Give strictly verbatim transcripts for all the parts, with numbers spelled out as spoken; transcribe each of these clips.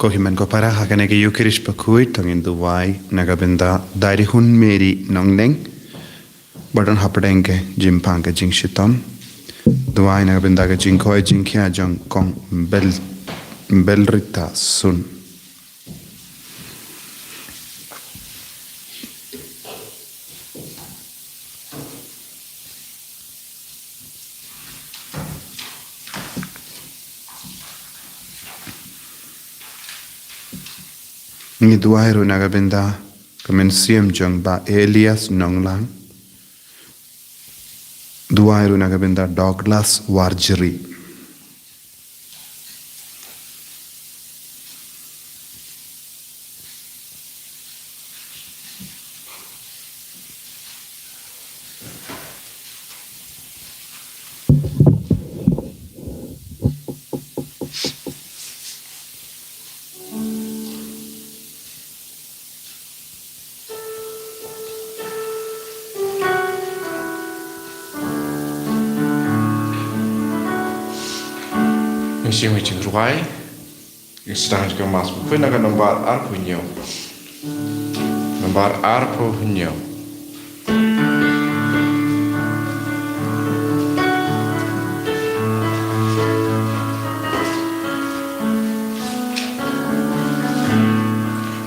Ko hynmen ko para, ha kane ka Ïukharist bakhuid to ngin duwai na ka bynta Dairihun Mary Nongneng ba don hapdeng ka jingpang ka jingshitom. Duwai na ka bynta ka jingkhoi jingkhia jong Kong Bel, Belrita Sun. Ngi duwai ruh na ka bynta ka mynsiem jong Bah Elias Nonglang. Duwai ruh na ka bynta Douglas Warjri. Ngin shim ïa ka jingrwai. Ngin sdang ïa ka Mass bakhuid na ka nombar arphew hynñiew. Nombar arphew hynñiew.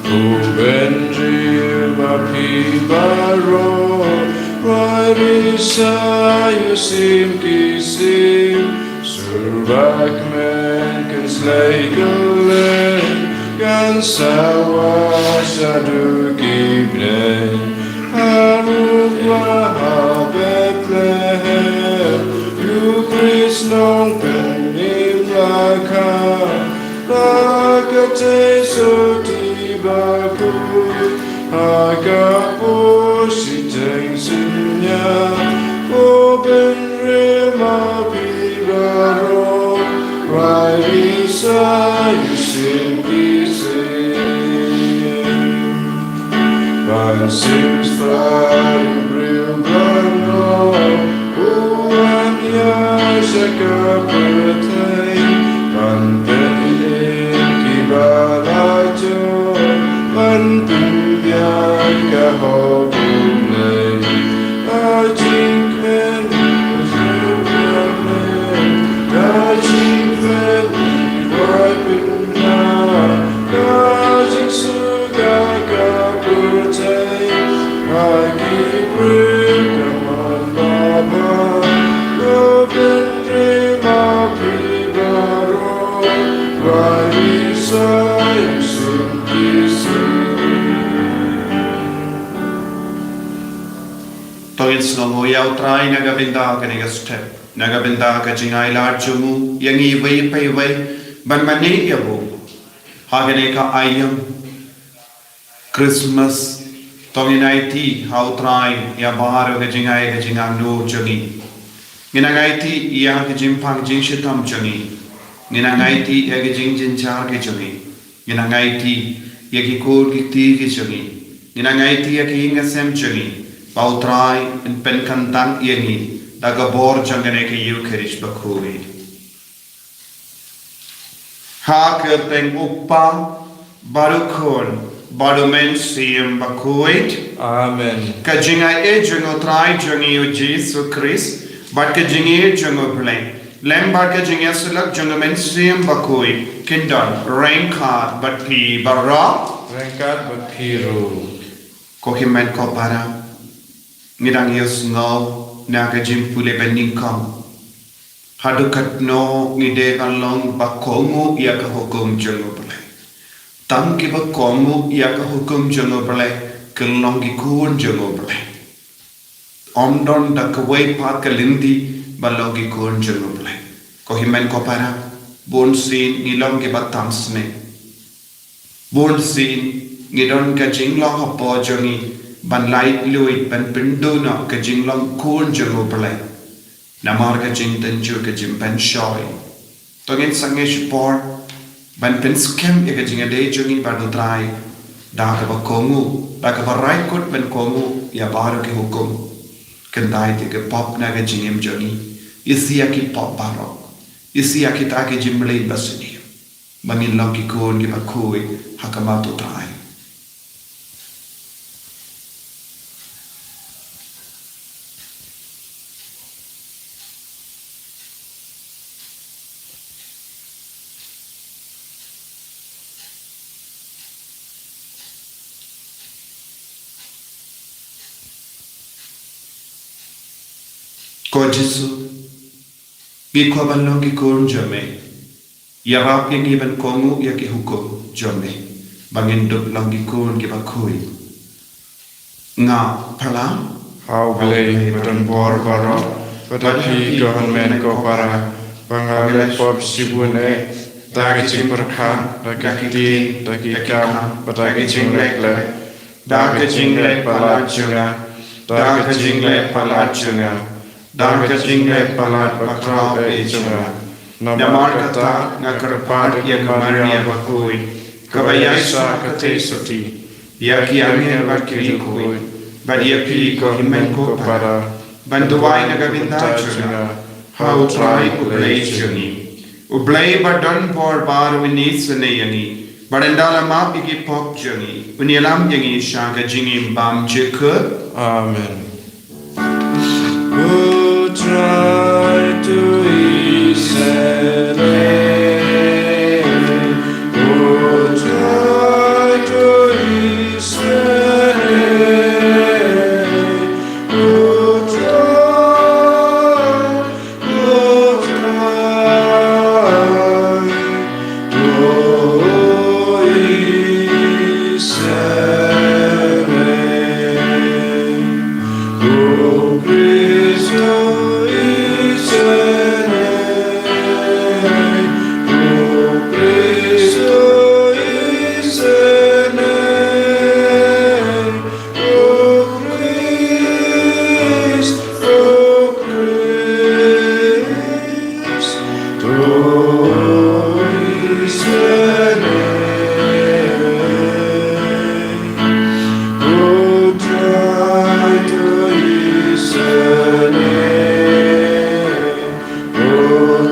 U Bynriew ma phi baroh, rwai risa ïa u syiem ki syiem, sur bad kmen kan slei kylleng, kan sawa shaduh ki bneng. Harum la ha Bethlehem, ïa u Khrist Nongpynim la khang, la ka ktien sotti bakhuid, ha ka por shiteng synñia, ko Bynriew ma phi baroh, rwai risa ïa u syiem ki syiem. Ban sngewthuh ïa u briew baroh, u wan ïa sha ka pyrthei, ban pynïap kiba la jot, ban pynbiang ka hok u Blei. Ka jingkmen, ka jingkmen, ka jingkmen, ka jingkmen. To ngin sngewnguh ïa U Trai na ka bynta kane ka step, na ka bynta ka jingailad jong u ïa ngi iwei pa iwei, ban mane ïa u ha kane ka aïom Christmas. To ngin aiti ha U Trai ïa baroh ka jingai ka jingangnud jong ngi. Ngin nang aiti ïa ka jingpang jingshitom jong ngi. Ngin nang aiti ïa ka jingjynjar ka jong ngi. Ngin nang aiti ïa ki kur ki kti ki jong ngi. Ngin nang aiti ïa ki ïing ki sem jong ngi. Ba U Trai un pynkyntang ïa ngi da ka bor jong kane ka Ïukharist bakhuid. Ha ka kyrteng U Kpa, bad U Khun, bad U Mynsiem Bakhuid. Amen. Ka jingaiei jong U Trai jong ngi U Jisu Khrist, bad ka jingïeit jong U Blei, lem bad ka jingïasyllok jong U Mynsiem Bakhuid, kin don ryngkat bad phi baroh. Ryngkat bad phi ruh. Ko hynmen ko para, ngi dang ïohsngew na ka jingpule ba nyngkong. Haduh katno ngi dei ban long ba kohnguh ïa ka hukum jong U Blei. Tang kiba kohnguh ïa ka hukum jong U Blei kin long ki khun jong U Blei. Ym don da kawei pat ka lynti ban long ki khun jong U Blei. Ko hynmen ko para, bunsien ngi long kiba tam snieh. Bunsien ngi don ka jinglong hapoh jong ngi ban laitluid ban pynduh noh ka jinglong khun jong U Blei. Namar ka jingtynjuh ka jingpynshoi. To ngin sangeh shipor ban pynskhem ïa ka jingïadei jong ngi bad U Trai da kaba kohnguh, da kaba rai kut ban kohnguh ïa baroh ki hukum. Kyntait ïa ki pop na ka jingim jong ngi. Isih ïa ki pop baroh. Isih ïa kita ki jingmlien basniew. ba ngin long ki khun kiba khuid ha khmat U Trai. Ko Jisu, ngi kwah ban long ki khun jong me. Ïarap ïa ngi ban kohnguh ïa ki hukum jong me, ba ngin dup long ki khun kiba khuid. Nga pyrshang ha U Blei badonbor baroh, bad ha phi ko hynmen ko para, ba nga leh pop shibun eh, da ka jingpyrkhat, da ka ktien, da ki kam, bad da ka jingleh leh, da ka jingleh palat jong nga, da ka jingleh palat jong nga, da ka jingleh palat bakhraw eh jong nga. Namar kata nga kyrpad ïa ka Maria bakhuid, kaba ïaishah katei sati, ïa ki angel bad ki riewkhuid, bad ïa phi ko hynmen ko para, ban duwai na ka bynta jong nga ha U Trai U Blei jong ngi. U Blei badonbor baroh un isynei ïa ngi, bad un da la map ïa ki pop jong ngi, un ïalam ïa ngi sha ka jingim bymjukut. Amen. U Trai to isynei, U Trai to isynei, U Trai, U Trai, to isynei. O Khrist, to isynei. O Khrist, to isynei. O Khrist, O Khrist, to isynei. O Trai, to isynei. O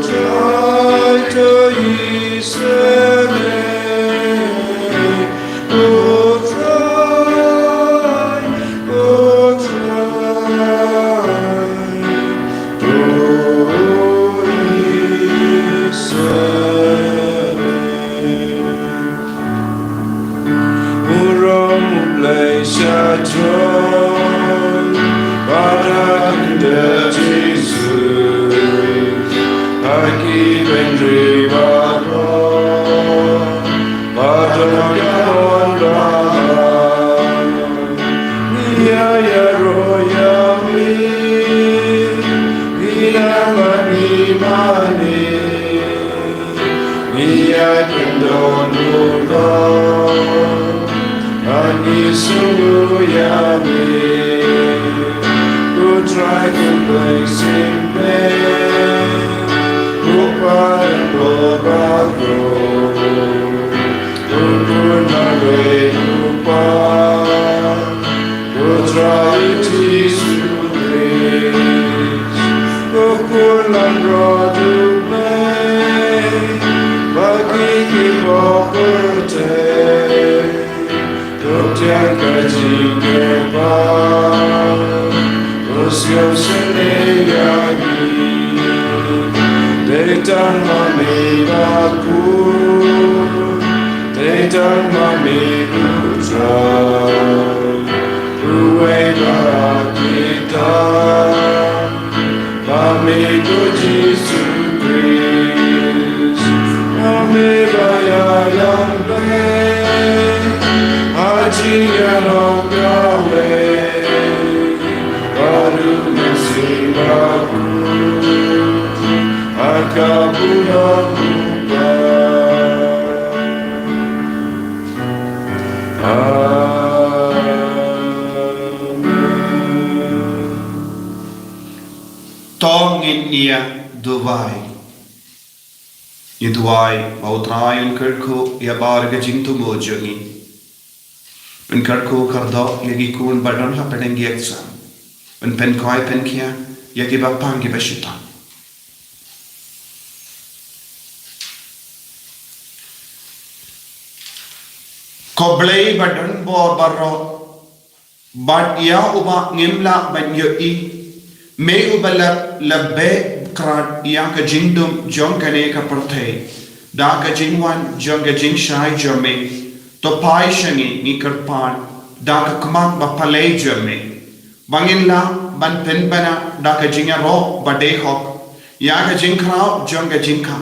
Trai, to isynei. O Trai, O Trai, to isynei. Burom U Blei sha John, bad ha khyndiat Jisu, ha ki bynriew baroh, bad ha ki khun baroh. Ngi ïa ïaroh ïa me, ngi ïa mane mane. Ngi ïa kyndon u Lord, bad ngi sngew ïa me. U Trai U Blei shisha, u Kpa jong baroh, u Khun marwei u Kpa. U Trai Jisu Khrist, u Khun langbrot U Blei, ba ki ki bok pyrthei, to thiang ka jingkyrpad, to sngewsynei ïa ngi. Dei tang ma me bakhuid, dei tang ma me U Trai, uwei ba kita, ma me ko Jisu Khrist, ma me ba ïalam beit ha jingïaroh kawei bad U Mynsiem Bakhuid, ha ka burom U Kpa. Amen. To ngin ïa duwai. Ngi duwai ba U Trai un kyrkhu ïa baroh ka jingthmu jong ngi. Un kyrkhu kyrdoh ïa ki khun ba don hapdeng ki exam. Un pynkhoi pynkhia ïa kiba pang kiba shitom. Ko Blei ba don bor baroh, bad ïa uba ngim lah ban ïohi, me uba la, la beh krad ïa ka jingdum jong kane ka pyrthei da ka jingwan jong ka jingshai jong me, to phai sha ngi, ngi kyrpad, da ka khmat ba pyllait jong me, ba ngin lah ban pynbna da ka jingïaroh ba dei hok ïa ka jingkhraw jong ka jingkha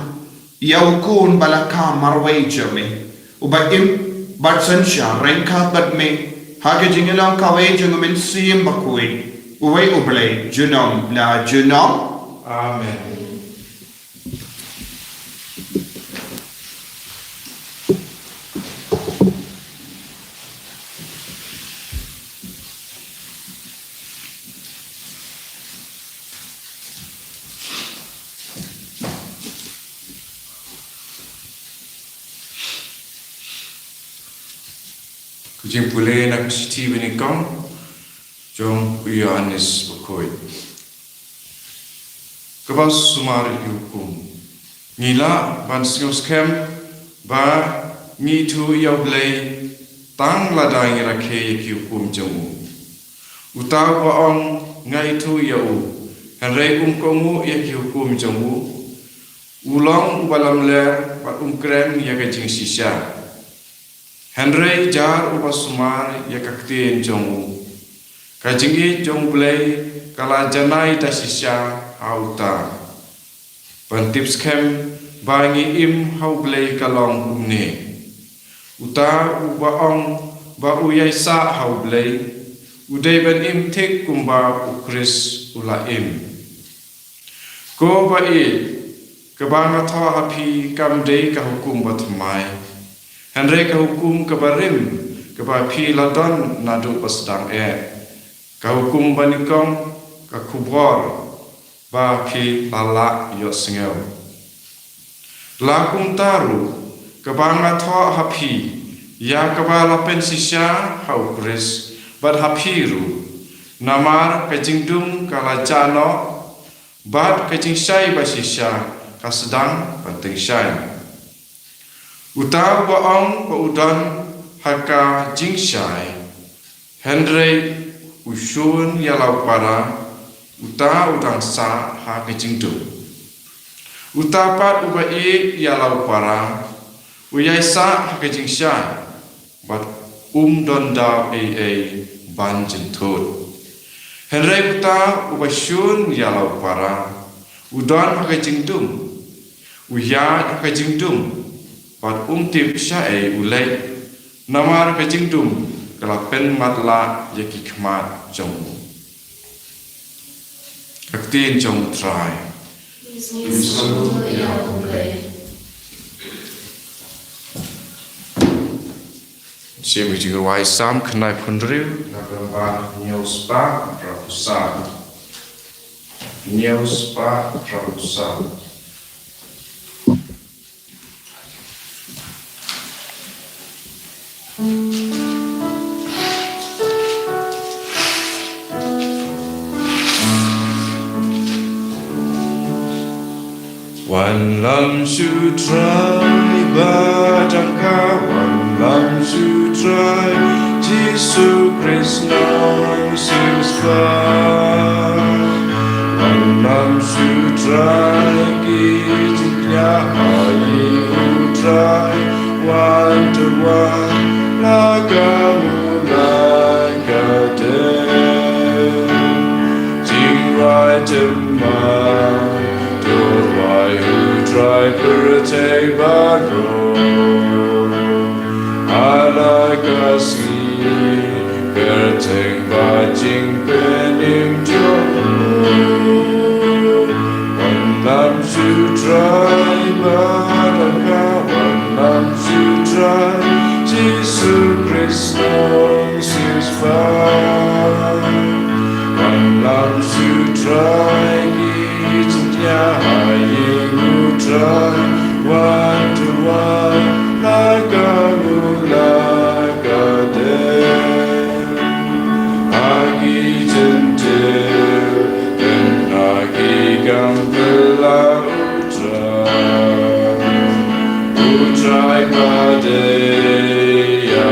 ïa u Khun ba la kha marwei jong me, uba im bad synshar ryngkat bad me ha ka jingïalong kawei jong u Mynsiem Bakhuid, uwei U Blei junom la junom. Amen. Ka jingpule na ka shithi banyngkong jong u Ïoannis Bakhuid. Kaba sumar ïa ki hukum. Ngi lah ban sngewskhem ba ngi ithuh ïa U Blei tang lada ngi rakhe ïa ki hukum jong u. Uta uba ong nga ithuh ïa u, hynrei um kohnguh ïa ki hukum jong u, u long uba lamler bad um kren ïa ka jingshisha. Hynrei jar uba sumar ïa ka ktien jong u, ka jingïeit jong U Blei ka la janai da shisha ha uta. Ban tip skhem ba ngi im ha U Blei ka long kumne. Uta uba ong ba u ïaisah ha U Blei, u dei ban im thik kumba U Khrist u la im. Ko ba ïeit, kaba nga thoh ha phi kam dei ka hukum bathymmai, hynrei ka hukum kaba rim, kaba phi la don naduh ba sdang eh. Ka hukum banyngkong, ka khubor ba phi la lah ïohsngew. La kumta ruh, kaba nga thoh ha phi, ïa kaba la pynshisha ha U Khrist bad ha phi ruh. Namar ka jingdum ka la jah noh, bad ka jingshai ba shisha ka sdang ban tyngshaiñ. Uta uba ong ba u don ha ka jingshai, hynrei u shun ïa la u para, uta u dang sah ha ka jingdum. Uta pat uba ïeit ïa la u para, u ïaisah ha ka jingshai, bad um don daw ei ei ban jynthut. Hynrei uta uba shun ïa la u para, u don ha ka jingdum, u ïaid ha ka jingdum, bad um tip shaei u leit, namar ka jingdum ka la pynmatlah ïa ki khmat jong u. Ka ktien jong U Trai. Shem ka jingrwai Salm khyndai phew hynriew, na ka lynnong hynñiew spah hynriew phew saw. Hynñiew spah hynriew phew saw. Wanlam sha U Trai ba dang kha, wanlam sha U Trai, Jisu Khrist nongsiewspah. Wanlam sha U Trai, ki jingkñia ha ïing U Trai, wan to wan la ka mut la ka dei. Jingrwai thymmai, to rwai ha U Trai pyrthei baroh. Ha la ka sngi, kyrteng bad jingpynim jong u. Wanlam sha U Trai ba dang kha, wanlam sha U Trai, Jisu Khrist nongsiewspah. Wanlam sha U Trai, ki jingkñia ha ïing U Trai, wan to wan la ka mut la ka dei. Ha ki jyntiew, kynmaw ki kam phylla U Trai. U Trai ba dei ïa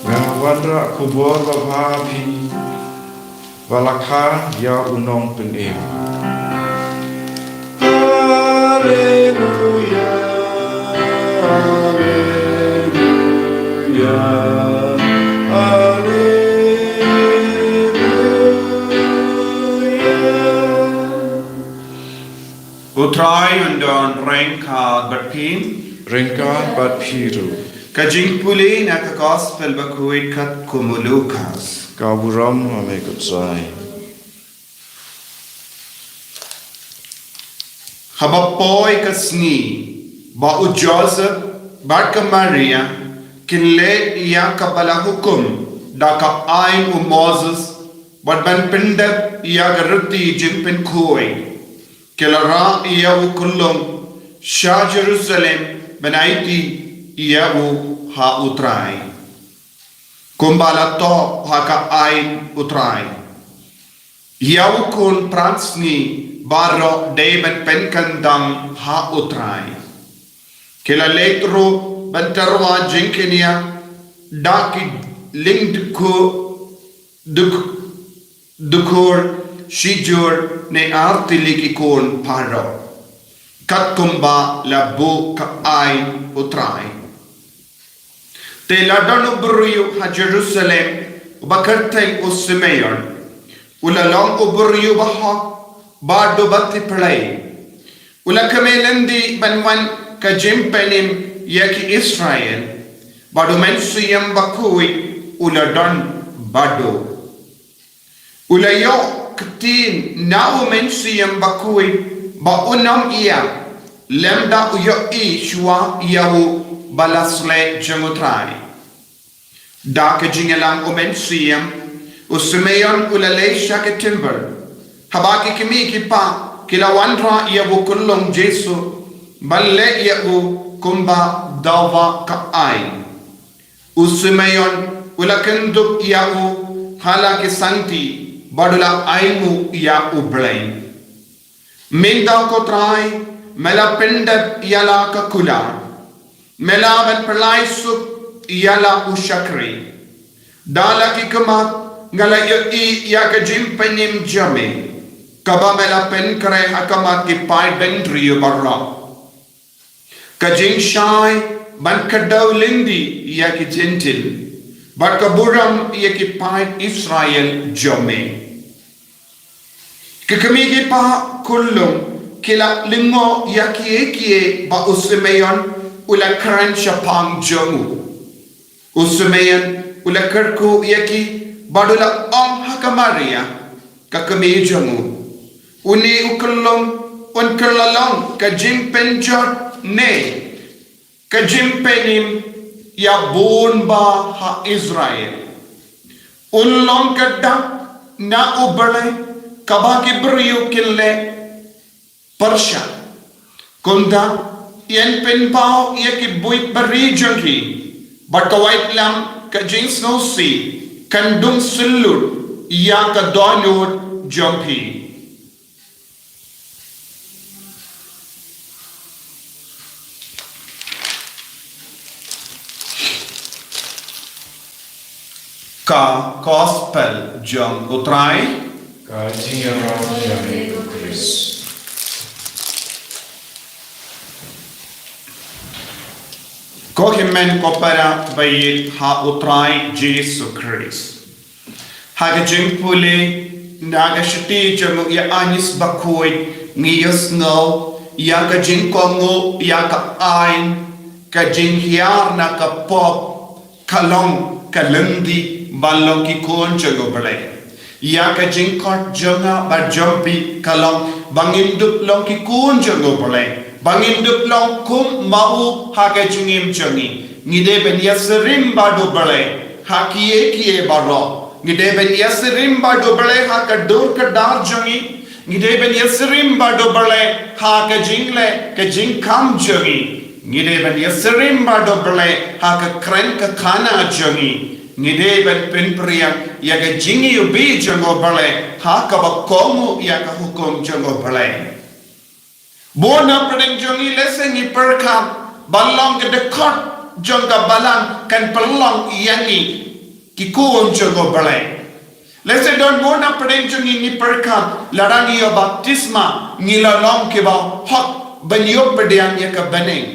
Nga wanrah khubor babha phi, ba la kha ïa u nongpynim. Haleluya, haleluya, haleluya. U Trai un don ryngkat bad phi. Ryngkat bad phi ruh. Ka jingpule na ka Gospel bakhuid katkum u Lukas. Ka burom ha me ko Trai. Haba poi ka sngi ba u Joseph bad ka Maria kin leh ïa kaba la hukum da ka aiñ u Moses, bad ban pyndep ïa ka riti jingpynkhuid, ki la rah ïa u kyllung sha Jerusalem ban aiti ïa u ha u Trai, kumba la thoh ha ka aiñ u Trai. Ïa u khun phra sngi baroh dei ban pynkyndang ha u Trai. Ki la leit ruh ban tyrwa jingkñia da ki lyngdkhur, duk-, dkhur shijur ne ar tylli ki khun baroh, katkumba la buh ka aiñ u Trai. Te la don u briew ha Jerusalem, uba kyrteng u Simeon. U la long u briew bahok bad uba tipblei. U la kmie lynti ban wan ka jingpynim ïa ki Israel. Bad u Mynsiem Bakhuid u la don bad u. U la ïoh ktien na u Mynsiem Bakhuid ba un ym ïap lymda u ïohi shuwa ïa u ba la sleh jong u Trai. Da ka jingïalam u Mynsiem, u Simeon u la leit sha ka timber. Haba ki kmie ki kpa ki la wanrah ïa u kyllung Jisu ban leh ïa u kumba dawa ka aiñ, u Simeon u la kyndup ïa u ha la ki sangti bad u la ainguh ïa U Blei. Mynta ko Trai, me la pyndep ïa la ka kular. Me la ban pynlait suk ïa la u shakri. Da la ki khmat nga la ïohi ïa ka jingpynim jong me, kaba me la pynkhreh ha khmat ki paid bynriew baroh. Ka jingshai ban kdew lynti ïa ki Jentil, bad ka burom ïa ki paid Israel jong me. Ki kmie ki kpa kyllung ki la lyngngoh ïa kiei kiei ba u Simeon u la kren shaphang jong u. U Simeon u la kyrkhu ïa ki bad u la ong ha ka Maria, ka kmie jong u, une u kyllung un kylla long ka jingpynjot ne ka jingpynim ïa bun bah ha Israel. Un long ka dak na U Blei kaba ki briew kin leh pyrshah. Kumta, Ïan pynpaw ïa ki buit bari jong phi, bad ka waitlam ka jingsngewsih kan dung syllut ïa ka dohnud jong phi. Ka Gospel jong U Trai. Ka jingïarap ïa me ko Khrist. Ko hynmen ko para ba ïeit ha U Trai Jisu Khrist. Ha ka jingpule na ka shithi jong u Ïoannis Bakhuid, ngi ïohsngew ïa ka jingkohnguh ïa ka aiñ, ka jinghiar na ka pop ka long ka lynti ban long ki khun jong U Blei. Ïa ka jingkhot jong nga bad jong phi ka long ba ngin dup long ki khun jong U Blei, ba ngin dup long kum ma u ha ka jingim jong ngi. Ngi dei ban ïasyriem bad U Blei ha kiei kiei baroh. Ngi dei ban ïasyriem bad U Blei ha ka dur ka dar jong ngi. Ngi dei ban ïasyriem bad U Blei ha ka jingleh ka jingkham jong ngi. Ngi dei ban ïasyriem bad U Blei ha ka kren ka khana jong ngi. Ngi dei ban pynpriang ïa ka jingïohi jong U Blei ha kaba kohnguh ïa ka hukum jong U Blei. Bun na pdeng jong ngi lehse ngi pyrkhat ba long ka dkhot jong ka balang kan pynlong ïa ngi ki khun jong U Blei. Lehse don bun na pdeng jong ngi ngi pyrkhat lada ngi ïoh baptisma ngi la long kiba hok ban ïoh pdiang ïa ka bneng.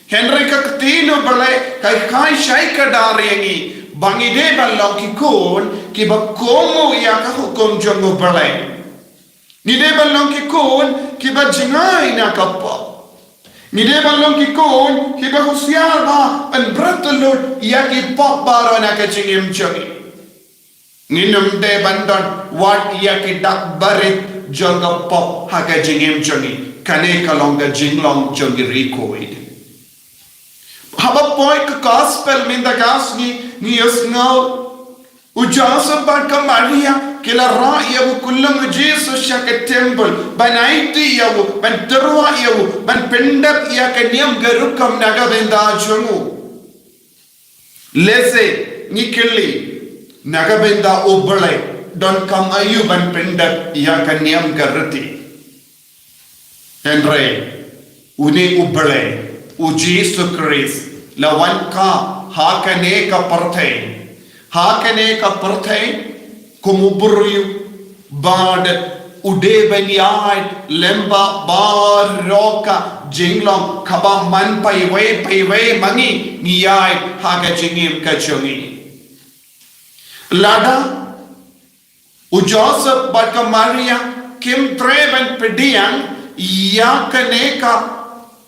Hynrei ka ktien U Blei ka ai shai kdar ïa ngi ba ngi dei ban long ki khun kiba kohnguh ïa ka hukum jong U Blei. Ngi dei ban long ki khun kiba jngai na ka pop. Ngi dei ban long ki khun kiba husiar bha ban bret lut ïa ki pop baroh na ka jingim jong ngi. Ngim dei ban don wat ïa ki dak barit jong ka pop ha ka jingim jong ngi. Kane ka long ka jinglong jong ki riewkhuid. Haba poi ka Gospel mynta ka sngi ngi ïohsngew u Joseph bad ka Maria ki la rah ïa u khyllung u Jisu sha ka temple ban aiti ïa u, ban tyrwa ïa u, ban pyndep ïa ka niam ka rukom na ka bynta jong u. Lehse ngi kylli, na ka bynta U Blei don kam aïu ban pyndep ïa ka niam ka riti? Hynrei une U Blei, u Jisu Khrist, la wan kha ha kane ka pyrthei, ha kane ka pyrthei kum u briew, bad u dei ban ïaid lem bad baroh ka jinglong kaba man paiwei paiwei ma ngi ngi ïaid ha ka jingim ka jong ngi. Lada u Joseph bad ka Maria kim treh ban pdiang ïa kane ka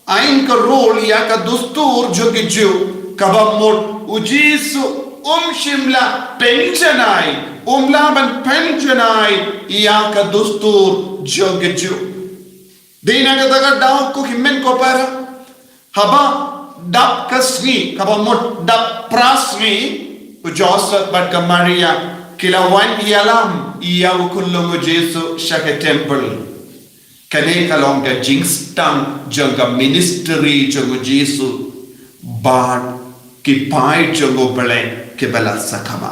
aiñ ka rule, ïa ka dustur jong ki Jiw, kaba mut u Jisu um shym la pynjanai, um lah ban pynjanai ïa ka dustur jong ki Jiw. Dei na kata ka daw ko hynmen ko para, haba dap ka sngi, kaba mut dap phra sngi, u Joseph bad ka Maria ki la wan ïalam ïa u khyllung u Jisu sha ka temple. Kane ka long ka jingsdang jong ka ministry jong u Jisu bad ki paid jong U Blei kiba la sakma.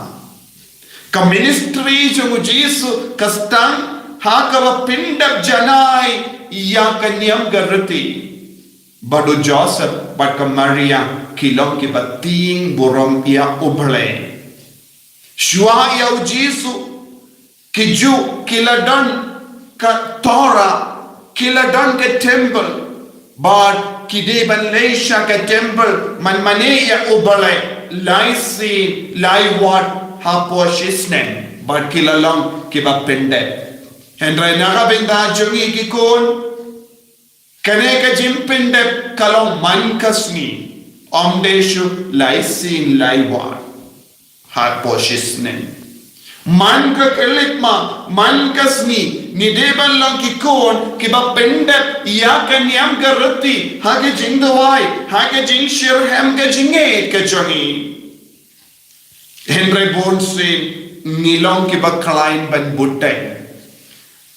Ka ministry jong u Jisu ka sdang ha kaba pyndep janai ïa ka niam ka riti. Bad u Joseph bad ka Maria ki long kiba tieng burom ïa U Blei. Shuwa ïa u Jisu ki Jiw ki la don ka Torah, ki la don ka temple, bad ki dei ban leit sha ka temple man mane ïa U Blei lai sien lai wat hapoh shisnem, bad ki la long kiba pyndep. Hynrei na ka bynta jong ngi ki khun, kane ka jingpyndep ka long man ka sngi, ym dei shuh lai sien lai wat hapoh shisnem. Man ka khyllipmat, man ka sngi, ngi dei ban long ki khun kiba pyndep ïa ka niam ka riti ha ka jingduwai, ha ka jingshitrhem ka jingngeit ka jong ngi. Hynrei bunsien ngi long kiba khlaiñ ban bud dei.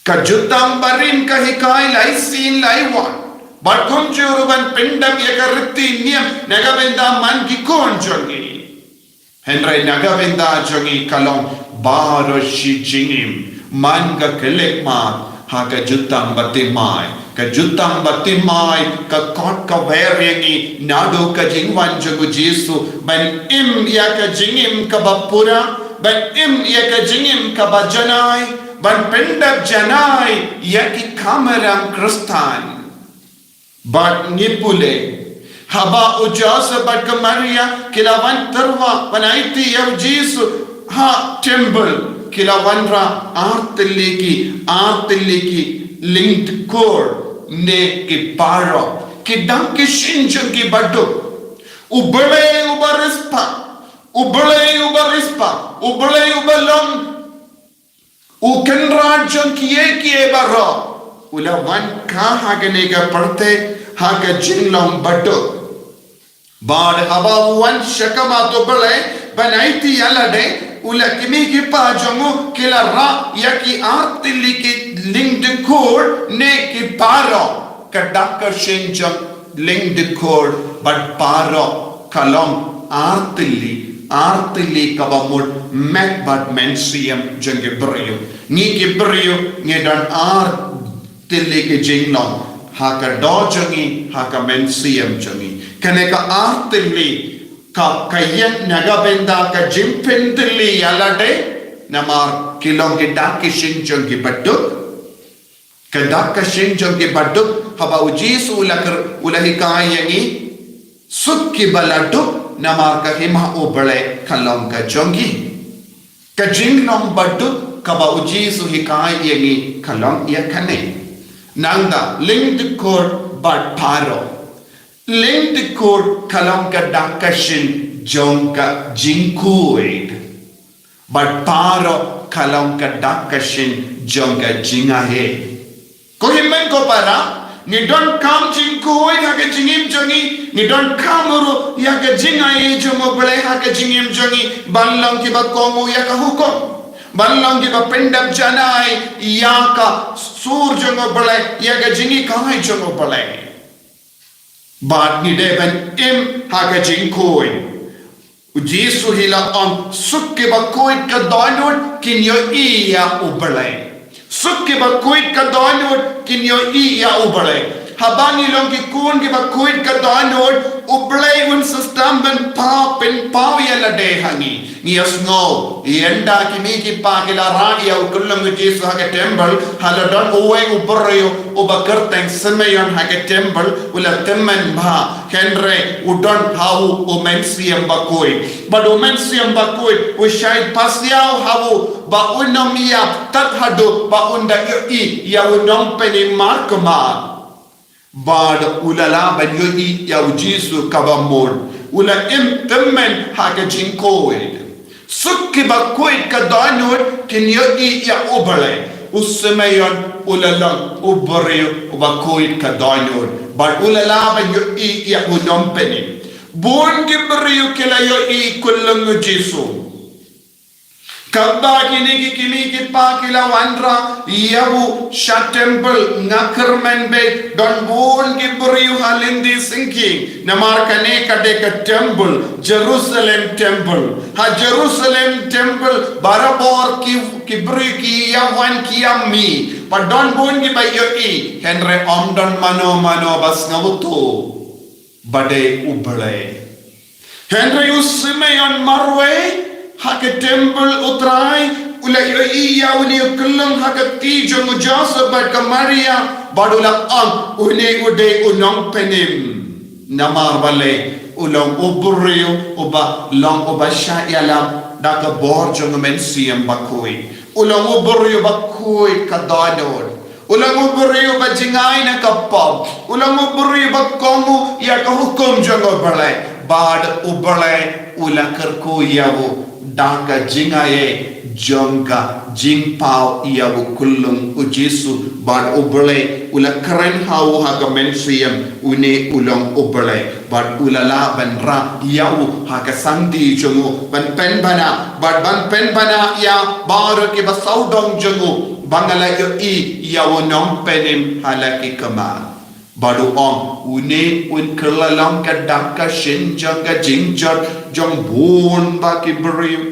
Ka Jutang Barim ka hikai lai sien lai wat Bad kumjuh ruh ban pyndep ïa ka riti niam na ka bynta man ki khun jong ngi. Hynrei na ka bynta jong ngi ka long baroh shi jingim, man ka khyllipmat ha ka jutang baptisma. Ka jutang baptisma ka kot ka wer ïa ngi naduh ka jingwan jong u Jisu ban im ïa ka jingim kaba pura, ban im ïa ka jingim kaba janai, ban pyndep janai ïa ki kamram Khristan. Bad ngi pule, haba u Joseph bad ka Maria ki la wan tyrwa ban aiti ïa u Jisu ha temple, ki la wanrah ar tylli ki, ar tylli ki lyngdkhur ne ki parok, ki dang ki shin jong ki baduk. U Blei uba riewspah, u Blei uba riewspah, u Blei uba long u Kynrad jong kiei kiei baroh, u la wan kha ha kane ka pyrthei ha ka jinglong baduk. Bad haba u wan sha khmat u Blei ban aiti ïa lade, u la, ki kmie ki kpa jong u ki la rah ïa ki ar tylli ki lyngdkhur ne ki parok. Ka dak ka shin jong lyngdkhur bad parok ka long ar tylli, ar tylli kaba mut met bad mynsiem jong ki briew. Ngi ki briew ngi don ar tylli ki jinglong ha ka doh jong ngi, ha ka mynsiem jong ngi. Kane ka ar tylli ka, ka ïeng na ka bynta ka jingpyntylli ïa lade, namar ki long ki dak ki shin jong ki baduk. Ka dak ka shin jong ki baduk, haba u Jisu u la kyrkhu, u la hikai ïa ngi, suk kiba la duk, namar ka hima u Blei ka long ka jong ki. Ka jinglong baduk kaba u Jisu hikai ïa ngi ka long ïa kane. Nangta, lyngdkhur bad parok. Lyngdkhur ka long ka dak ka shin jong ka jingkhuid. Bad parok ka long ka dak ka shin jong ka jingaiei. Ko hynmen ko para, ngi donkam jingkhuid ha ka jingim jong ngi, ngi donkam ruh ïa ka jingaiei jong u Blei ha ka jingim jong ngi, ban long kiba kohnguh ïa ka hukum. Ban long kiba pyndep janai ïa ka sur jong u Blei, ïa ka jinghikai jong u Blei. Bad ngi dei ban im ha ka jingkhuid. U Jisu hi la ong, suk kiba khuid ka dohnud kin ïohi ïa u Blei. Suk kiba khuid ka dohnud kin ïohi ïa u Blei. Haba ngi long ki khun kiba khuid ka dohnud, u Blei un sa sdang ban paw, pynpaw ïa lade ha ngi. Ngi ïa sngew, ynda ki kmie ki kpa ki la rah ïa u kyllum u Jisu ha ka temple, ha la don uwei u briew uba kyrteng Simeon ha ka temple, u la tymmen bha, hynrei u don ha u u Mynsiem Bakhuid. Bad u Mynsiem Bakhuid u shait pasiaw ha u ba un ym ïap tad haduh ba un da ïohi ïa u Nongpynim markhmat. Bad u la lah ban ïohi ïa u Jisu kaba mut. U la im tymmen ha ka jingkhuid. Suk kiba khuid ka dohnud kin ïohi ïa u Blei. U Simeon u la long u briew uba khuid ka dohnud. Bad u la lah ban ïohi ïa u Nongpynim. Bun ki briew ki la ïohi kyllum u Jisu. Katba kine ki kmie ki kpa ki la wanrah ïa u sha temple, nga kyrmen beit don bun ki briew ha lynti syngkien. Namar kane ka dei ka temple, Jerusalem temple. Ha Jerusalem temple barabor ki, ki briew ki ïa wan ki ïa mih. Bad don bun kiba ïohi, hynrei ym don mano mano ba sngewthuh ba dei u Blei. Hynrei u Simeon marwei ha ka temple u Trai, u la ïohi ïa une u kyllum ha ka kti jong u Joseph bad ka Maria, bad u la ong, une u dei u Nongpynim. Namar balei? U long u briew uba long uba shah ïalam da ka bor jong u Mynsiem Bakhuid. U long u briew uba khuid ka dohnud. U long u briew uba jngai na ka pop. U long u briew uba kohnguh ïa ka hukum jong u Blei. Bad u Blei u la kyrkhu ïa u da ka jingaiei jong ka jingpaw ïa u kyllum u Jisu. Bad u Blei u la kren ha u ha ka mynsiem, une u long u Blei. Bad u la lah ban rah ïa u ha ka sangti jong u, ban pynbna, bad ban pynbna ïa baroh kiba sawdong jong u, ba nga la ïohi ïa u Nongpynim ha la ki khmat. Bad u ong, une un kylla long ka dak ka shin jong ka jingjot jong bun ba ki briew.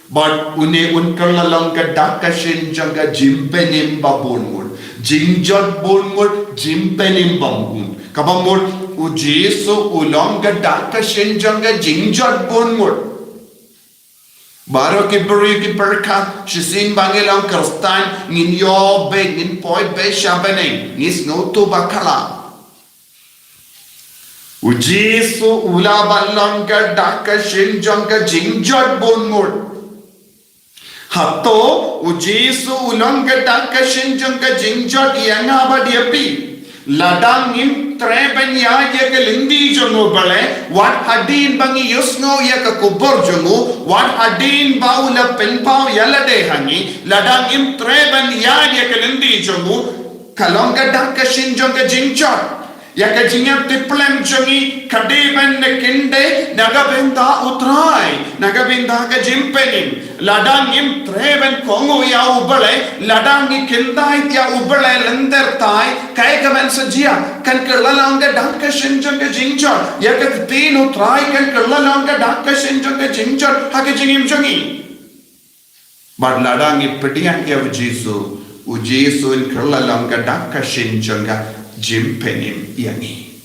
Bad une un kylla long ka dak ka shin jong ka jingpynim ba bun ngut. Jingjot bun ngut, jingpynim ba bun ngut. Kaba mut, u Jisu u long ka dak ka shin jong ka jingjot bun ngut. Baroh ki briew ki pyrkhat, shisien ba ngi long Khristan, ngin ïoh beit, ngin poi beit sha bneng, ngi sngewthuh ba khlaiñ. U Jisu u la ban long ka dak ka shin jong ka jingjot bun ngut. Hato, u Jisu u long ka dak ka shin jong ka jingjot ïa nga bad ïa phi. Lada ngim treh ban ïaid ïa ka lynti jong u Blei, wat hadien ba ngi ïohsngew ïa ka khubor jong u, wat hadien ba u la pynpaw ïa lade ha ngi, lada ngim treh ban ïaid ïa ka lynti jong u, ka long ka dak ka shin jong ka jingjot. Ïa ka jingïap tiplem jong ngi, ka dei ban da kyndit, na ka bynta u Trai, na ka bynta ka jingpynim. Lada ngim treh ban kohnguh ïa u Blei, lada ngi kyndit ïa u Blei lynter tai, kaei kaban sa jia, kan kylla long ka dak ka shin jong ka jingjot, ïa ka ktien u Trai kan kylla long ka dak ka shin jong ka jingjot, ha ka jingim jong ngi. Bad lada ngi pdiang ïa u Jisu, u Jisu un kylla long ka dak ka shin jong ka jingpynim ïa ngi.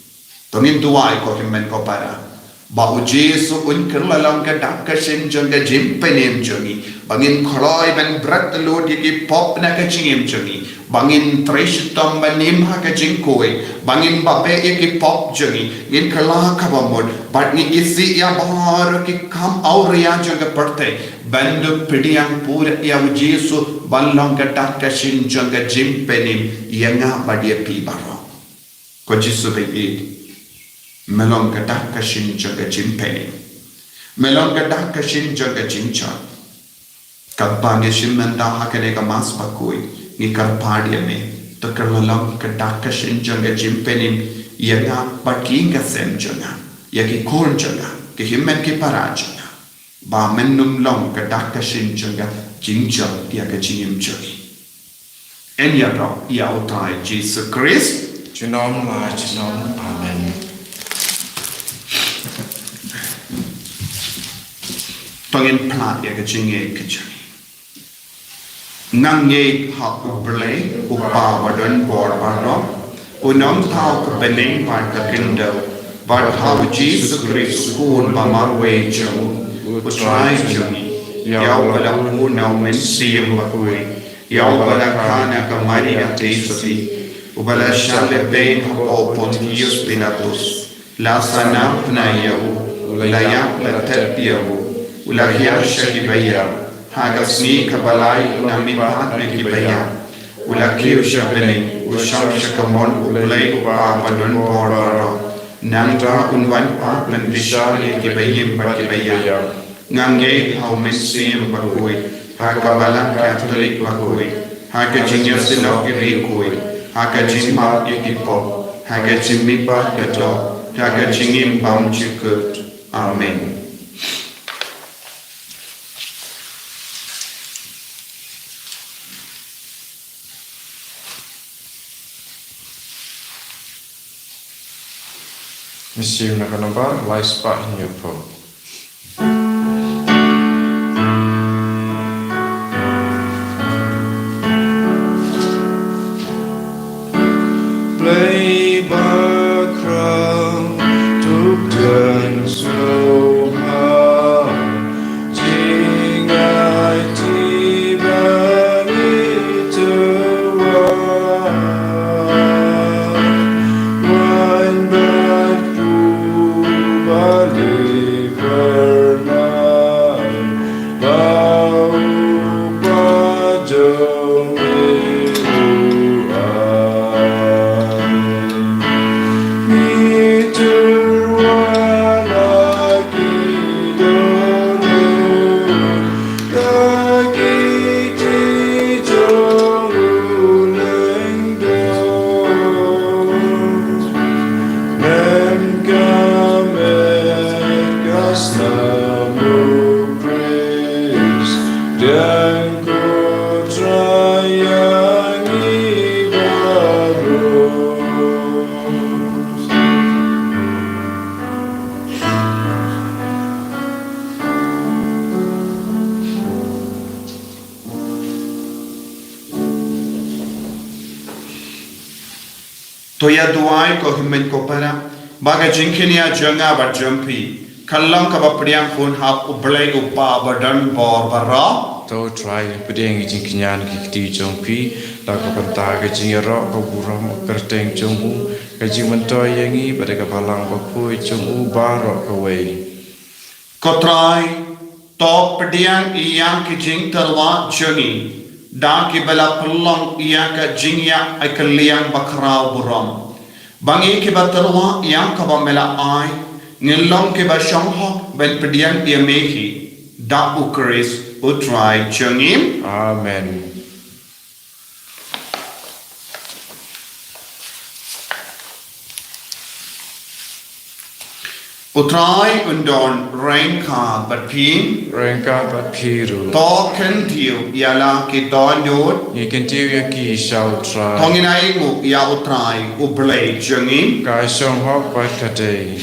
To ngin duwai ko hynmen ko para. Ba u Jisu un kylla long ka dak ka shin jong ka jingpynim jong ngi. Ba ngin kloi ban bret lut ïa ki pop na ka jingim jong ngi. Ba ngin trei shitom ban im ha ka jingkhuid. Ba ngin beh ïa ki pop jong ngi. Ngin kylla kaba mut. Bad ngin isih ïa baroh ki kam awria jong ka pyrthei. Ban da pdiang pura ïa u Jisu ban long ka dak ka shin jong ka jingpynim ïa nga bad ïa phi baroh. Ko Jisu ba ïeit. Me long ka dak ka shin jong ka jingpynim. Me long ka dak ka shin jong ka jingjot. Katba ngi shim mynta ha kane ka Mass bakhuid, ngi kyrpad ïa me. To kylla long ka dak ka shin jong ka jingpynim ïa nga bad ki ïing ki sem jong nga. Ïa ki khun jong nga. Ki hynmen ki para jong nga. Ba men nym long ka dak ka shin jong ka jingjot ïa ka jingim jong ngi. Yn ïaroh ïa u Trai Jisu Khrist. Junom la junom. Amen. To ngin pynlait ïa ka jingngeit ka jong ngi. Nga ngeit ha u Blei, u Kpa ba don bor baroh, u nongthaw ka bneng bad ka khyndew, bad ha u Jisu Khrist u Khun ba marwei jong u, u Trai jong ngi, ïa uba la khuid na u Mynsiem Bakhuid, ïa uba la kha na ka Maria Theisotti, uba la shah lehbeiñ hapoh Pontius Pilatus. La sngap na ïa u, u la ïap la tep ïa u, u la hiar sha ki baïap, ha ka sngi kaba lai u la mihpat na ki baïap, u la kiew sha bneng, u shong sha ka mon u Blei u Kpa ba don bor baroh. Nangta un wan pat ban bishar ïa ki baïing bad ki baïap. Nga ngeit ha u Mynsiem Bakhuid, ha ka Balang Katholik bakhuid, ha ka jingïasyllok ïa ki riewkhuid, ha ka jingmap ïa ki pop, ha ka jingmihpat ka doh, ha ka jingim bymjukut. Amen. Mynsiem na ka nombar lai spah hynñiewphew. Blei ba khraw, to kren sngewbha, jingaiti bad ithuh, wan bad u ba liver na, ba u ba jong i u ai. Ngi tur wan la ki dohnud, la ki ti jong u lyngdoh. Mem ka met ka snam u Khrist, dang ko Trai ïa ngi baroh. Ko ïa duwai ko hynmen ko para, ba ka jingkñia jong nga bad jong phi kan long kaba pdiang hun hap U Blei U Kpa ba don bor baroh. To U Trai pdiang ïa ka jingkñia na ki kti jong phi, da ka bynta ka jingïaroh ka burom ka kyrteng jong u, ka jingmyntoi ïa ngi bad ka Balang Bakhuid jong u baroh kawei. Ko Trai, to pdiang ïa ki jingtyrwa jong ngi, da kiba la pynlong ïa ka jingïaid kylliang bakhraw burom. Ba ngi kiba tyrwa ïa kaba me la ai, ngin long kiba shong hok ban pdiang ïa me hi, da U Khrist U Trai jong ngi. Amen. U Trai un don ryngkat bad phi. Ryngkat bad phi ruh. To kyntiew ïa la ki dohnud. Ngi kyntiew ïa ki sha U Trai. To ngin ainguh ïa U Trai U Blei jong ngi. Ka shong hok bad ka dei.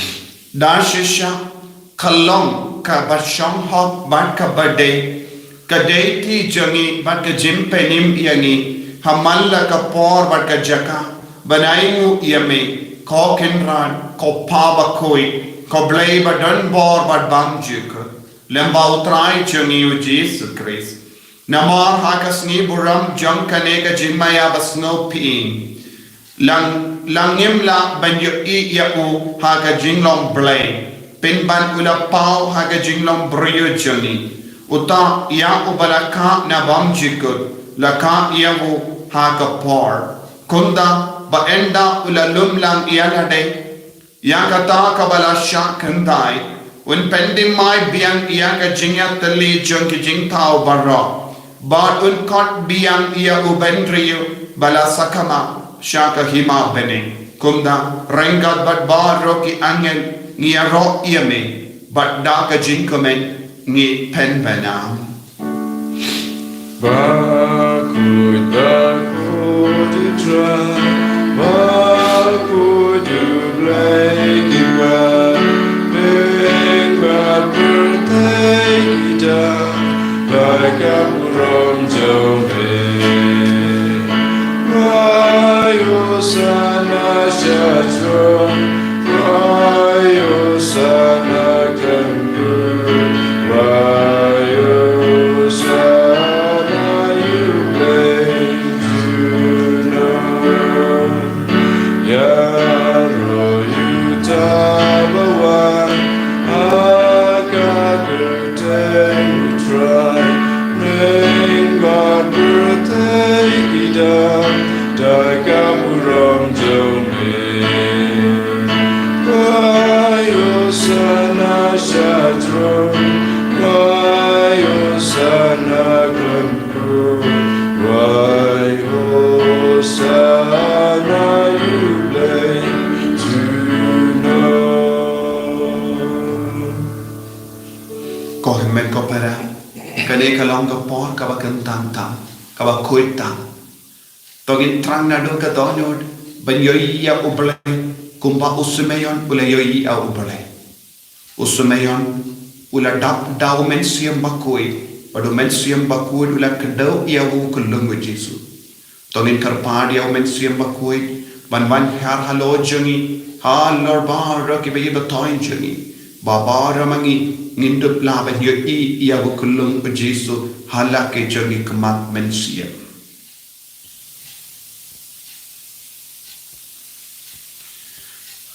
Da shisha ka long kaba shong hok bad kaba dei, ka dei ti jong ngi bad ka jingpynim ïa ngi ha man la ka por bad ka jaka, ban ainguh ïa me, ko Kynrad, ko Pa Bakhuid, ko Blei ba don bor bad bymjukut, lem bad U Trai jong ngi U Jisu Khrist. Namar ha ka sngi burom jong kane ka jingmaïa basngewbha, la, la ngim lah ban ïohi ïa u ha ka jinglong Blei, pynban u la paw ha ka jinglong briew jong ngi. Uta ïa uba la kah na bymjukut, la kah ïa u ha ka por. Kumta, ba ynda u la lum lang ïa lade, ïa kata kaba la shah kynthai, un pyndem mai biang ïa ka jingïatylli jong ki jingthaw baroh, bad un khot biang ïa u bynriew ba la sakma sha ka hima bneng. Kumta, ryngkat bad baroh ki angel ngi ïaroh ïa me, bad da ka jingkmen ngi pynbna. Bakhuid, bakhuid U Trai, bakhuid U Blei ki bymman, bad pyrthei ki dang da ka burom jong me. Wai Hosanna sha throne, wai Hosanna khlem Wai Hosanna ïa U Blei junom. Ïaroh ïa uta ba wan ha ka kyrteng U Trai, bneng bad pyrthei ki dang da ka burom jong me. Wai Hosanna sha throne, wai Hosanna khlem throne, wai Hosanna ïa U Blei junom. Ko hynmen ko para, kane ka long ka por kaba kyntang tam, kaba khuid tam. To ngin thrang naduh ka dohnud ban ïohi ïa U Blei, kumba u Simeon u la ïohi ïa U Blei. U Simeon u la dap da U Mynsiem Bakhuid, bad U Mynsiem Bakhuid u la kdew ïa u kyllum U Jisu. To ngin kyrpad ïa U Mynsiem Bakhuid ban wan hiar halor jong ngi, halor baroh kiba ïeit ba thoh jong ngi, ba baroh ma ngi ngin dup lah ban ïohi ïa u kyllum U Jisu ha la ki jong ki khmat mynsiem.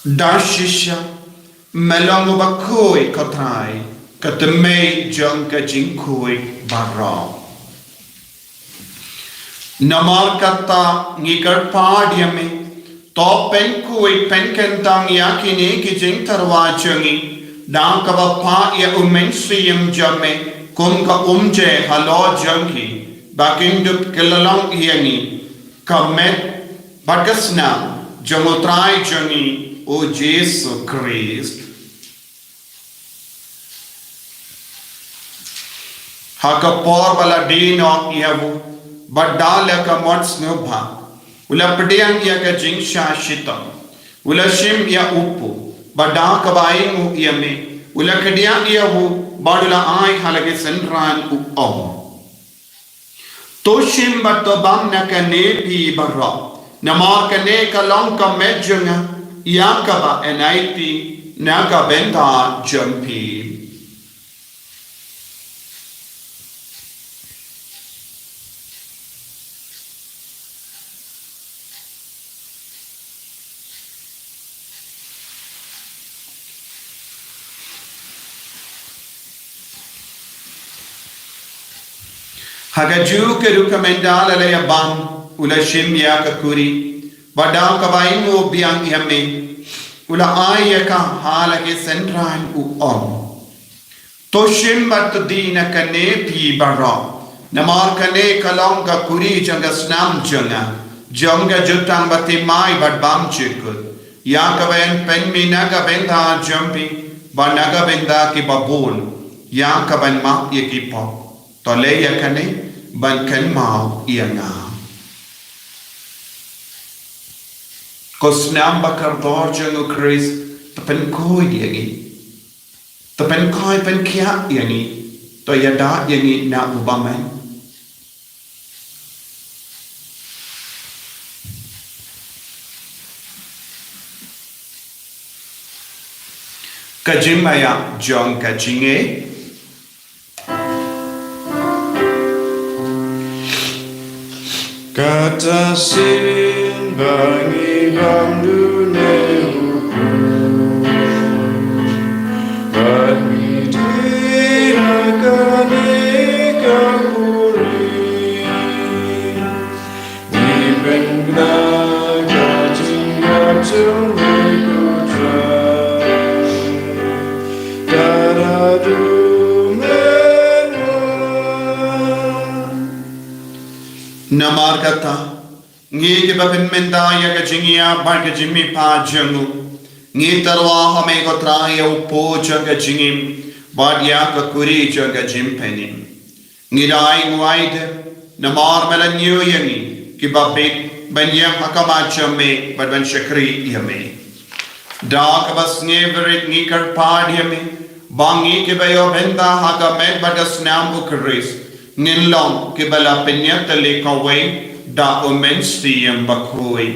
Da shisha me long uba khuid, ko Trai, ka tymmen jong ka jingkhuid baroh. Namar kata ngi kyrpad ïa me, to pynkhuid pynkyntang ïa kine ki jingtyrwa jong ngi, da kaba phah ïa U Mynsiem jong me kum ka umjer halor jong ki, ba kin dup kylla long ïa ngi ka met bad ka snam jong U Trai jong ngi U Jisu Khrist. Ha ka por ba la die noh ïa u, bad da la ka mon sngewbha, u la pdiang ïa ka jingshah shitom, u la shim ïa u pud, bad da kaba ainguh ïa me, u la kdiah ïa u, bad u la ai ha la ki synran, u ong: To shim bad to bam na kane phi baroh. Namar kane ka long ka met jong nga, ïa kaba yn ai phi na ka bynta jong phi. Ha kajuh ka rukom ynda la ïa bam, u la shim ïa ka kuri, bad da kaba ainguh biang ïa me, u la ai ïa ka ha la ki synran, u ong: To shim bad to die na kane phi baroh, namar kane ka long ka kuri jong ka snam jong nga, jong ka jutang bathymmai bad bymjukut, ïa kaba yn pynmih na ka bynta jong phi bad na ka bynta kiba bun, ïa kaban map ïa ki pop. To leh ïa kane ban kynmaw ïa nga. Ko snam ba kordor jong u Khrist, to pynkhuid ïa ngi. To pynkhuid pynkhiah ïa ngi. To ïada ïa ngi na u bymman. Ka jingmaïa jong ka jingeh. Kata sien ba ngi bam dune u Khrist, ba ngi die ha kane ka kuri. Ngi pynbna ka jingïap jong me, ko Trai, da la dum mynta. Namar kata, ngi kiba pynmynta ïa ka jingïap bad ka jingmihpat jong u, ngi tyrwa ha me ko Trai ïa u pud jong ka jingim bad ïa ka kuri jong ka jingpynim. Ngi da ai nguai de, namar me la ñiew ïa ngi kiba bit ban ïeng ha khmat jong me bad ban shakri ïa me. Da kaba sngewrit ngi kyrpad ïa me ba ngi kiba ïoh bynta ha ka met bad ka snam u Khrist ngin long kiba la pynïatylli kawei da u Mynsiem Bakhuid.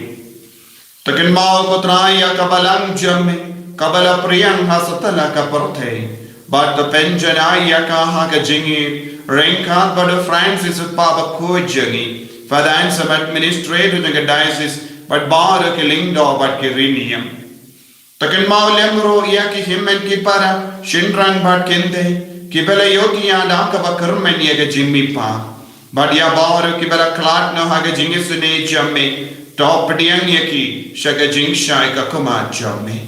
To kynmaw ko Trai ïa ka balang jong me kaba la pdiang ha satlak ka pyrthei, bad to pynjanai ïa ka ha ka jingïeit ryngkat bad u Francis u kpa bakhuid jong ngi, Father Anselm, administrator jong ka diocese, bad baroh ki lyngdoh bad ki rynïeng. To kynmaw lem ruh ïa ki hynmen ki para, shynrang bad kynthei kiba la ïohi ïa da kaba kyrmen ïa ka jingmihpat, bad ïa baroh kiba la khlad noh ha ka jingisynei jong me, to pdiang ïa ki sha ka jingshai ka khmat jong me.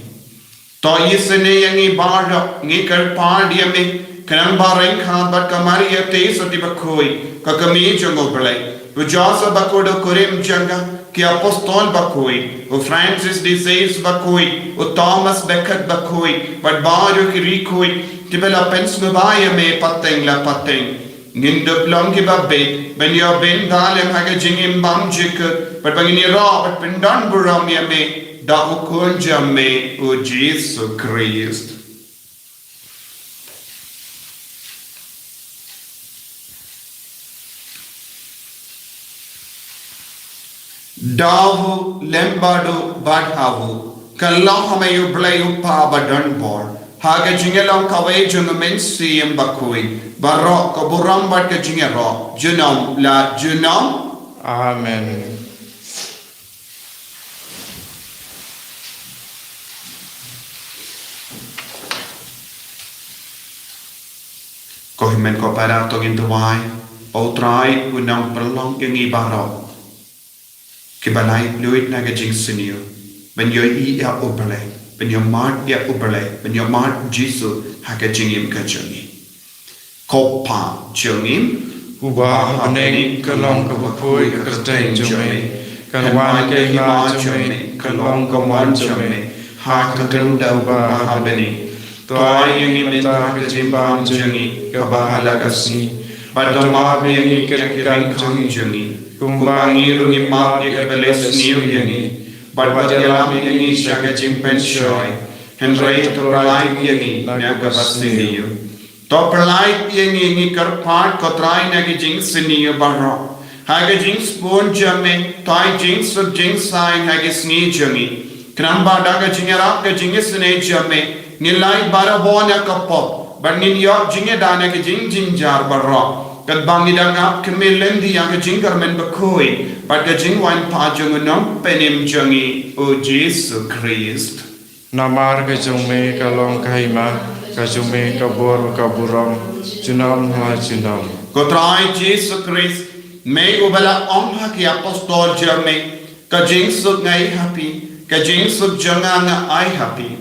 To isynei ïa ngi baroh, ngi kyrpad ïa me, khnang ba ryngkat bad ka Maria Theisotti bakhuid, ka kmie jong u Blei, u Joseph bakhuid u kurim jong ka, ki apostol bakhuid, u Francis de Sales bakhuid, u Thomas Becket bakhuid, bad baroh ki riewkhuid kiba la pynsngewbha ïa me pateng la pateng, ngin dup long kiba bit ban ïoh bynta lem ha ka jingim bymjukut, bad ba ngin ïaroh bad pyndonburom ïa me da u Khun jong me u Jisu Khrist. Da u lem bad u bad ha u, ka long ha me u Blei u Kpa badonbor, ha ka jingïalong kawei jong u Mynsiem Bakhuid, baroh ka burom bad ka jingïaroh junom la junom. Amen. Ko hynmen ko para, to ngin duwai. Ko Trai, u nang pynlong ïa ngi baroh kiba laitluid na ka jingsniew ban ïohi ïa u Blei, ban ïohmad ïa u Blei, ban ïohmad Jisu ha ka jingim ka jong ngi. Ko Pa jong ngi uba ha bneng, ka long kaba khuid ka kyrteng jong me. Kan wan ka hima jong me, kan long ka mon jong me ha ka khyndew uba ha bneng. To ai ïa ngi mynta ka jingbam jong ngi kaba ha la ka sngi, bad to map ïa ngi ki ryngkat jong ngi, kumba ngi ruh ngi map ïa kiba leh sniew ïa ngi, bad wat ïalam ïa ngi sha ka jingpynshoi, hynrei to pynlait ïa ngi na kaba sniew. To pynlait ïa ngi, ngi kyrpad ko Trai, na ki jingsniew baroh, Ha ka jingsbun jong me, tai jingsuk jingsaiñ ha ki sngi jong ngi. Khnang ba da ka jingïarap ka jingisynei jong me, ngin lait barabor na ka pop, bad ngin ïoh jingïada na ka jingjynjar baroh. Katba ngi dang ap khmih lynti ïa ka jingkyrmen bakhuid bad ka jingwan pat jong u Nongpynim jong ngi, u Jisu Khrist. Namar ka jong me ka long ka hima, ka jong me ka bor ka burom, junom la junom. Ko Trai Jisu Khrist, me uba la ong ha ki apostol jong me, ka jingsuk nga ai ha phi, ka jingsuk jong nga nga ai ha phi.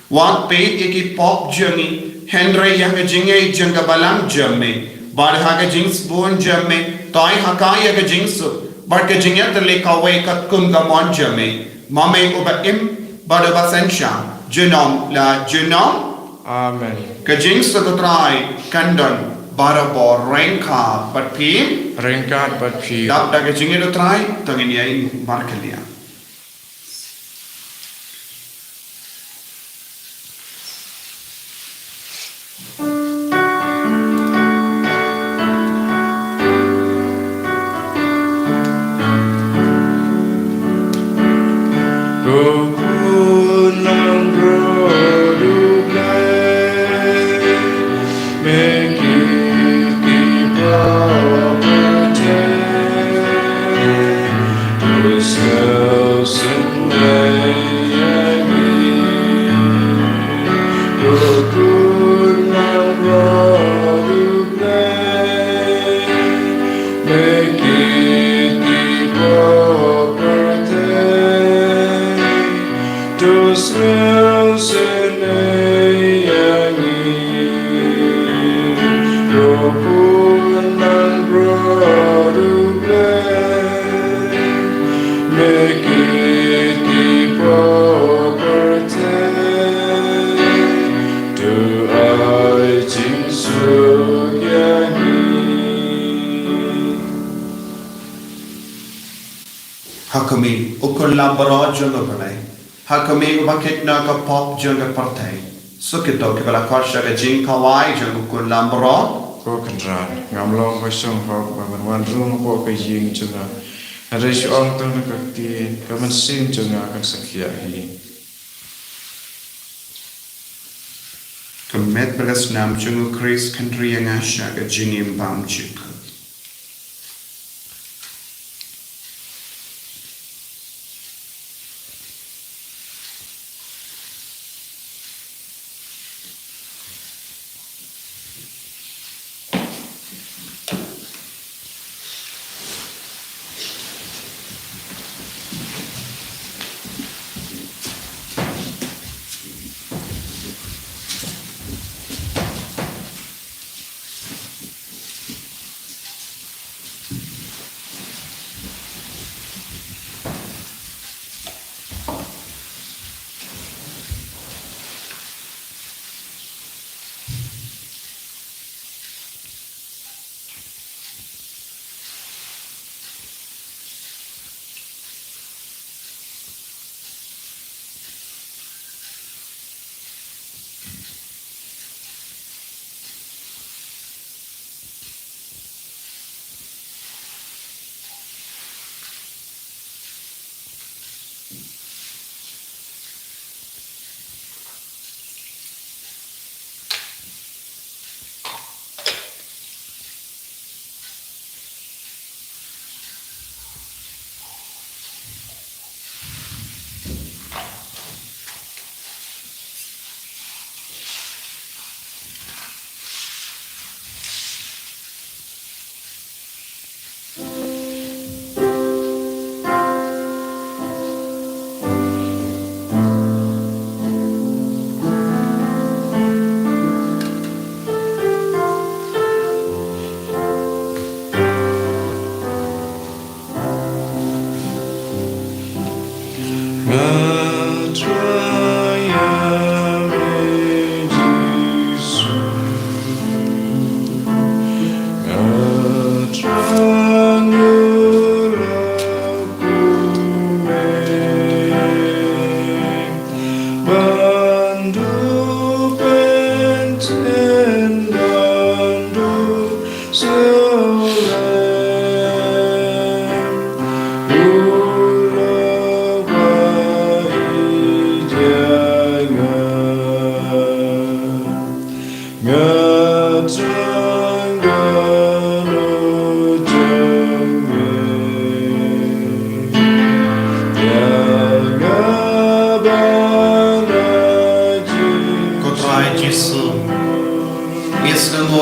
Wat peit ïa ki pop jong ngi, hynrei ïa ka jingngeit jong ka balang jong me. Bad ha ka jingsbun jong me, tai ha ka ïa ka jingsuk bad ka jingïatylli kawei katkum ka mon jong me. Ma me uba im bad uba synshar, junom la junom. Amen. Ka jingsuk u Trai kan don barabor ryngkat bad phi. Ryngkat bad phi. Dap da ka jingïeit u Trai, to ngin ïa ïeng markhlieh. Ha khmih, u khun lambaroh jong U Blei. Ha khmih, uba kit na ka pop jong ka pyrthei. Suk ïa kito kiba la khot sha ka jingkhawai jong u khun lambaroh. Ko Kynrad, ngam long ba shong hok ba men wan rung hapoh ka ïing jong nga. Hynrei shu ong tang na ka ktien, ka mynsiem jong nga kan sa khiah hi. Ka met bad ka snam jong u Khrist, khyndiat ïa nga sha ka jingim bymjukut.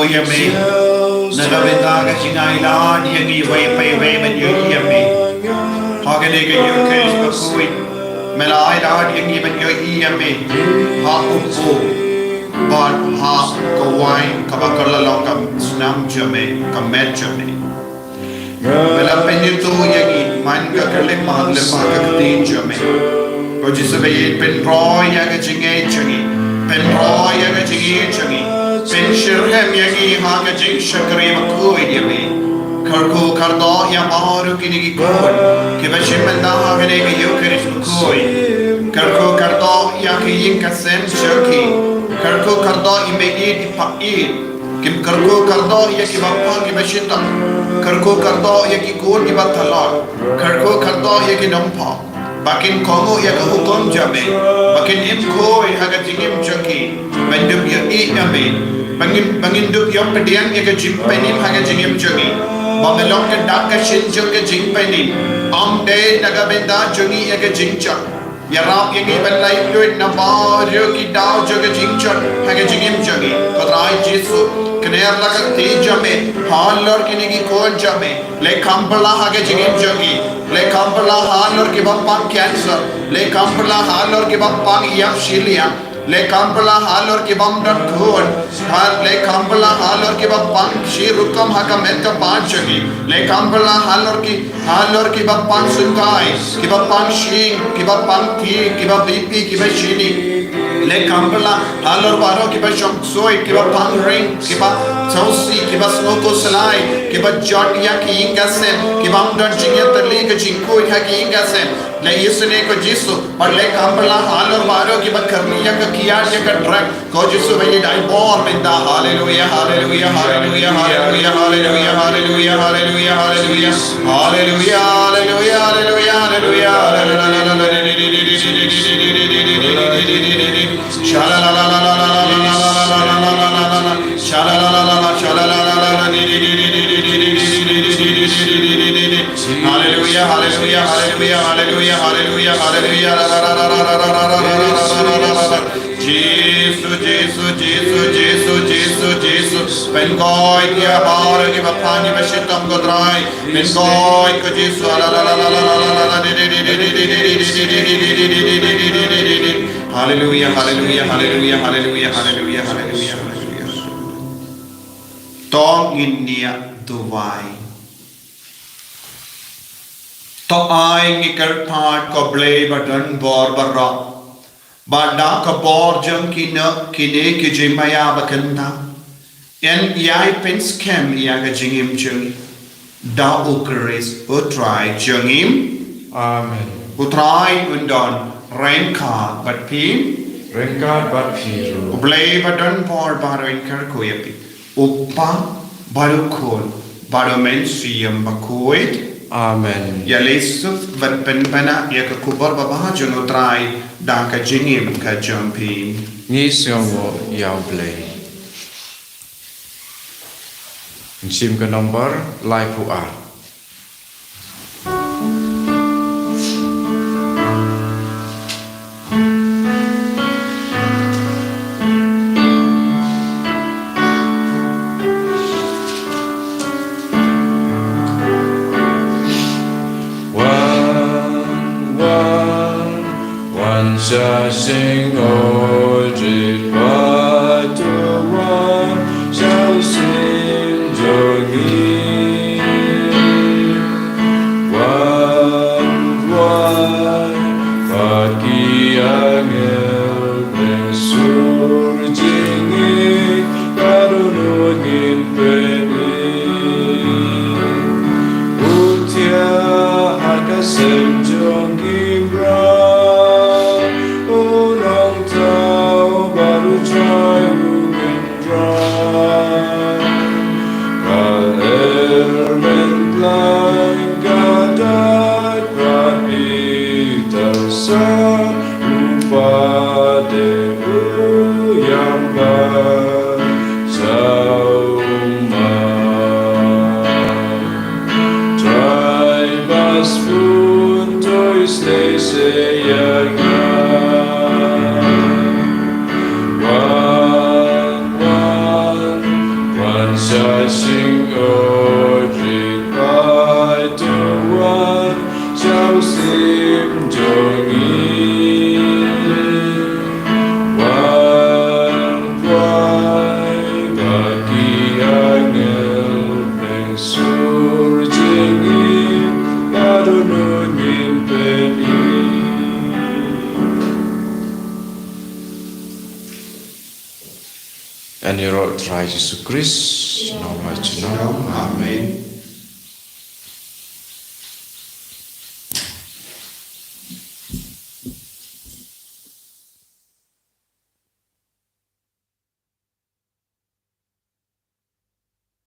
ïa me. Na ka bynta ka jingailad ïa ngi, wei pa wei ban ïohi ïa me. Ha kane ka ïing ka jong me, me la ailad ïa ngi ban ïohi ïa me ha u bor bad ha ka waiñ kaba kylla long ka snam jong me, ka met jong me. Me la pynïathuh ïa ngi man ka khyllipmat lyngba ka ktien jong me. Ko Jisu, ba ïeit, pynroi ïa ka jingngeit jong ngi. Pynroi ïa ka jingngeit jong ngi. Pynshitrhem ïa ngi ha ka jingshakri bakhuid ïa me. Kyrkhu kyrdoh ïa baroh kine ki khun kiba shim bynta ha kane ka ïing ka jong me bakhuid. Kyrkhu kyrdoh ïa ka ïing ka sem jong ki. Kyrkhu kyrdoh ïa i mei i pa i. Kyrkhu kyrdoh ïa kiba pang kiba shitom. Kyrkhu kyrdoh ïa ki khun kiba talot. Kyrkhu kyrdoh ïa ki nongpop. Ba kin kohnguh ïa ka hukum jong me. Ba kin im khuid ha ka jingim jong ki. Ban dup ïohi ïa me. Ba ngin, ba ngin dup ïoh pdiang ïa ka jingpynim ha ka jingim jong ngi. Ba me long ka dak ka shin jong ka jingpynim. Ym dei na ka bynta jong ngi ïa ka jingjop. Ïarap ïa ngi ban lait luid na baroh ki daw jong ka jingjot ha ka jingim jong ngi. Ko Trai Jisu, kner la ka kti jong me halor kine ki khun jong me. Leh kham pla ha ka jingim jong ngi. Leh kham pla halor kiba pang cancer. Leh kham pla halor kiba pang ïap shiliang. Leh kham pla halor ki bym don khun. Ha, leh kham pla halor kiba pang shi rukom ha ka met ka ba jong ngi. Leh kham pla halor ki, halor kiba pang sungkai, kiba pang shing, kiba pang ti, kiba B P, kiba shini. Leh kham pla halor baroh kiba shong soi, kiba pang ring, kiba sngewsih, kiba sngew khuslai, kiba jot ïa ki ïing ka sem, ki bym don jingïatylli ka jingkhuid ha ki ïing ka sem. Leh ïa sngewsih ko Jisu, bad leh kham pla halor baroh kiba kyrni ïa ka kiad ïa ka drug. Ko Jisu ba ïeit, ai bor mynta. Haleluia, haleluia, haleluia, haleluia, haleluia, haleluia, haleluia, haleluia. Haleluia, haleluia, haleluia, haleluia. Shalalala, shalalala, shalalala. Haleluia, haleluia, haleluia, haleluia, haleluia, haleluia. Jisu, Jisu, Jisu, Jisu, Jisu, Jisu. Pynkoit ïa baroh kiba pang kiba shitom ko Trai. Pynkoit ko Jisu. Haleluia, haleluia, haleluia, haleluia, haleluia, haleluia, haleluia. To ngin ïa duwai. To ai ngi kyrpad ko Blei ba don bor baroh. Ba da ka bor jong kine, kine ki jingmaïa ba kynta, yn ïai pynskhem ïa ka jingim jong ngi. Da U Khrist U Trai jong ngi. Amen. U Trai un don ryngkat bad phi. Ryngkat bad phi ruh. U Blei ba don bor baroh un kyrkhu ïa phi. U Kpa, bad U Khun, bad U Mynsiem Bakhuid. Amen. Ïa leh suk bad pynbna ïa ka khubor babha jong U Trai da ka jingim ka jong phi. Ngi sngewnguh ïa U Blei. Mynsiem ka nombor laiphew ar. Wan, wan, wan sa sngewrit, wat u wan sa sngewrit jong ngi. Wan, wan, wat ki angel beng sur jong ngi, ka dohnud ngin pyni. U thiah ha ka sem jong ki briew, u nongthaw Sing o ri pai to wan, chau sim jong i. Wan pai ba ki angel peng sur jing i, ka dohnud ngin pyni. Ïaroh Trai Jisu Krist, nongmai junom. Amen.